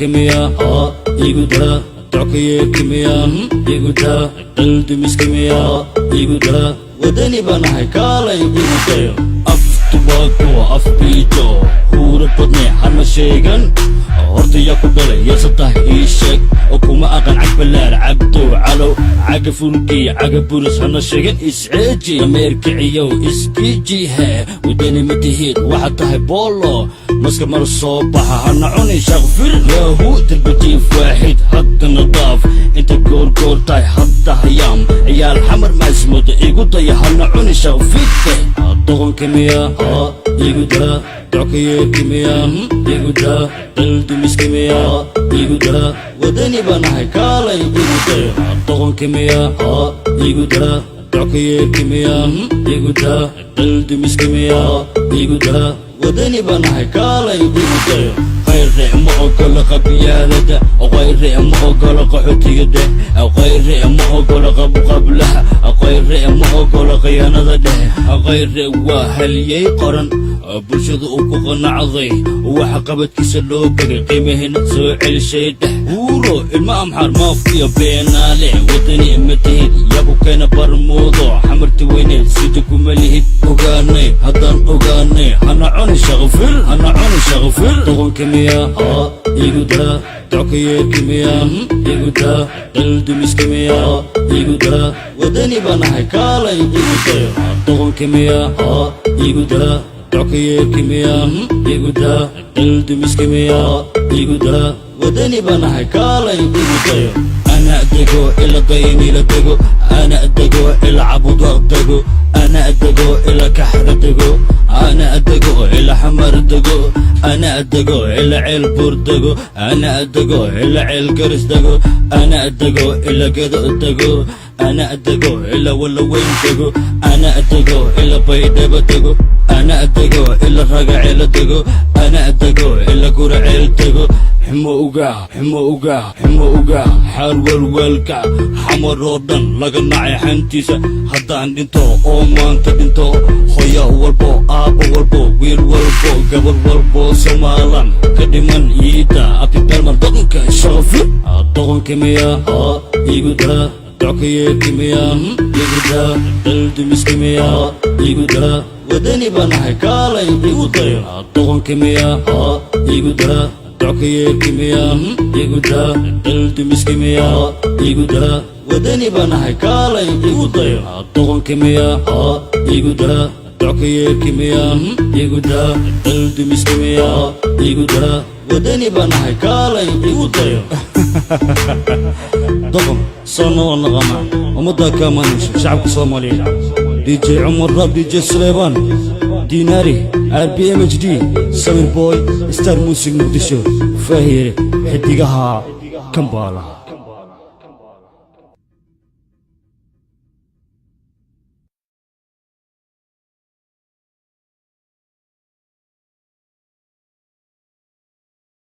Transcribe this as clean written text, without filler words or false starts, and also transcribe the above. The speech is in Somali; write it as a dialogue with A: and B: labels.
A: Doqonka miyaa igu daa? Dockayeerka miyaa igu daa? Daldumiska miyaa igu daa? Wadani baan ahay, kaalay igu dayo. Af tubaako, af biijo, huuro badne hana sheegan. Horta yaa ku dhalay? Yaase tahay? Ii sheeg oo kuma aqan. Cagballaar, Cabdow Calow, caga furgii, caga buris hana sheegan. Isceeji, ameerkiciyow, iskiijihe. Wadani ma tihid, waxaad tahay boolo maska mar soo baxa. Hana cuni shaqfir yaahu darbajiif waaxid. Haddana daaf inta goorgoor tahay, hadda hayaam ciyaal Xamar maasmooda igu daya. Hana cuni shaqfidde. Doqonka miyaa igu daa? Dockayeerka miyaa igu daa? Daldumiska miyaa igu daa? Wadani baan ahay, kaalay igu dayo. Doqonka miyaa igu daa? Dockayeerka miyaa igu daa? Daldumiska miyaa igu daa? Wadani baan ahay, kaalay igu dayo. Khayre ma ogolo qabyaalada, Khayre ma ogolo qaxootiga dheh, Khayre ma ogolo qabqablaha, Khayre ma ogolo khiyaanada dheh. Khayre waa haliyey qoran, bulshada uu ku qanacday, waxa qabadkiisa loo bagay, qiimahina soo celishay dheh. Huuro ilma Amxaar, maafiya beenaale, wadani ma tihid. Yabu keena Barmuudo, Xamarti weyneed sida kuma lihid. Ogaanay, haddaan ogaanay. Hana cuni shaqfir, hana cuni shaqfir. Doqonka miyaa igu daa? Dockayeerka miyaa igu daa? Daldumiska miyaa igu daa? Wadani baan ahay, kaalay igu dayo. Doqonka miyaa igu daa? Dockayeerka miyaa igu daa? Daldumiska miyaa igu daa? Wadani baan ahay, kaalay igu dayo. Ana dego ila Daynila dego, ana dego ila Cabudwaq dego, ana dego ila Kaxda dego, ana dego ila Xamar dego, ana dego ila Ceelbuur dego, ana dego ila Ceelgaris dego, ana dego ila Gedo dego, ana dego ila Walaweyn dego, ana dego ila Baydhabo dego, ana dego ila Ragaceelo dego, ana dego ila Guraceel dego. Xumo uga, xumo uga, xumo uga, xaal walwaalka Xamar oo dhan laga nacay xantiisa. Haddaan dhinto oo maanta dhinto, hoya walbo, aabbo walbo, wiil walbo, gabar walbo Somaalan ka dhiman iida Abdibelman. Doqonka shaqafir, doqonka miyaa igu daa? Dockayeerka miyaa igu daa? Daldumiska miyaa igu daa? Wadani baan ahay, kaalay igu dayo. Doqonka miyaa igu daa? Dockayeerka miyaa igu daa? Daldumiska miyaa igu daa? Wadani baan ahay, kaalay igu dayo. Doqonka miyaa igu daa? Dockayeerka miyaa igu daa? Daldumiska miyaa igu daa? Wadani baan ahay, kaalay igu dayo.
B: Doqon soo noo naqana ummaddaa ka amaanayso shacabka Soomaaliyeed. DJ Cumar Rab, DJ Suleymaan Dinaari, RBMHD, Samir Boy, Star Music Muqdisho, Faahire, xidigaha Kambaala.